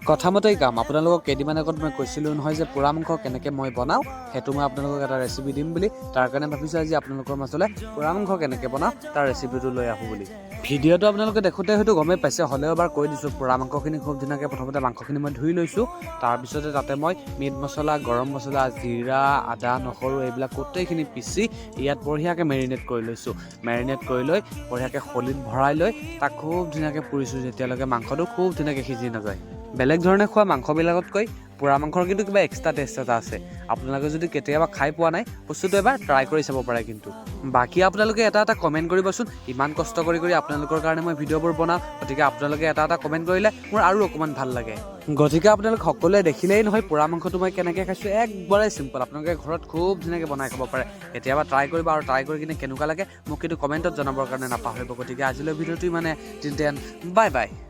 কথা মতেই কাম। আপোনালোকক কেইদিনমান আগত মই কৈছিলোঁ নহয় যে পোৰা মাংস কেনেকৈ মই বনাওঁ, সেইটো মই আপোনালোকক এটা ৰেচিপি দিম বুলি। তাৰ কাৰণে ভাবিছোঁ আজি আপোনালোকৰ মাজলৈ পোৰা মাংস কেনেকৈ বনাওঁ, তাৰ ৰেচিপিটো লৈ আহোঁ বুলি। ভিডিঅ'টো আপোনালোকে দেখোঁতে হয়তো গমেই পাইছে, হ'লেও এবাৰ কৈ দিছোঁ। পোৰা মাংসখিনি খুব ধুনীয়াকৈ প্ৰথমতে মাংসখিনি মই ধুই লৈছোঁ। তাৰপিছতে তাতে মই মিট মছলা, গৰম মছলা, জিৰা, আদা, নহৰু এইবিলাক গোটেইখিনি পিচি ইয়াত বঢ়িয়াকৈ মেৰিনেট কৰি লৈছোঁ। মেৰিনেট কৰি লৈ বঢ়িয়াকৈ খলিত ভৰাই লৈ তাক খুব ধুনীয়াকৈ পুৰিছোঁ, যেতিয়ালৈকে মাংসটো খুব ধুনীয়াকৈ সিজি নাযায়। বেলেগ ধৰণে খোৱা মাংসবিলাকতকৈ পোৰা মাংসৰ কিন্তু কিবা এক্সট্ৰা টেষ্ট এটা আছে। আপোনালোকে যদি কেতিয়াবা খাই পোৱা নাই, বস্তুটো এবাৰ ট্ৰাই কৰি চাব পাৰে কিন্তু। বাকী আপোনালোকে এটা এটা কমেণ্ট কৰিবচোন। ইমান কষ্ট কৰি কৰি আপোনালোকৰ কাৰণে মই ভিডিঅ'বোৰ বনাওঁ, গতিকে আপোনালোকে এটা এটা কমেণ্ট কৰিলে মোৰ আৰু অকণমান ভাল লাগে। গতিকে আপোনালোক সকলোৱে দেখিলেই নহয় পোৰা মাংসটো মই কেনেকৈ খাইছোঁ। একবাৰেই চিম্পল, আপোনালোকে ঘৰত খুব ধুনীয়াকৈ বনাই খাব পাৰে। কেতিয়াবা ট্ৰাই কৰিব আৰু ট্ৰাই কৰি কিনে কেনেকুৱা লাগে, মোক কিন্তু কমেণ্টত জনাবৰ কাৰণে নাপাহৰিব। গতিকে আজিলৈ ভিডিঅ'টো ইমানে। Till then, bye bye.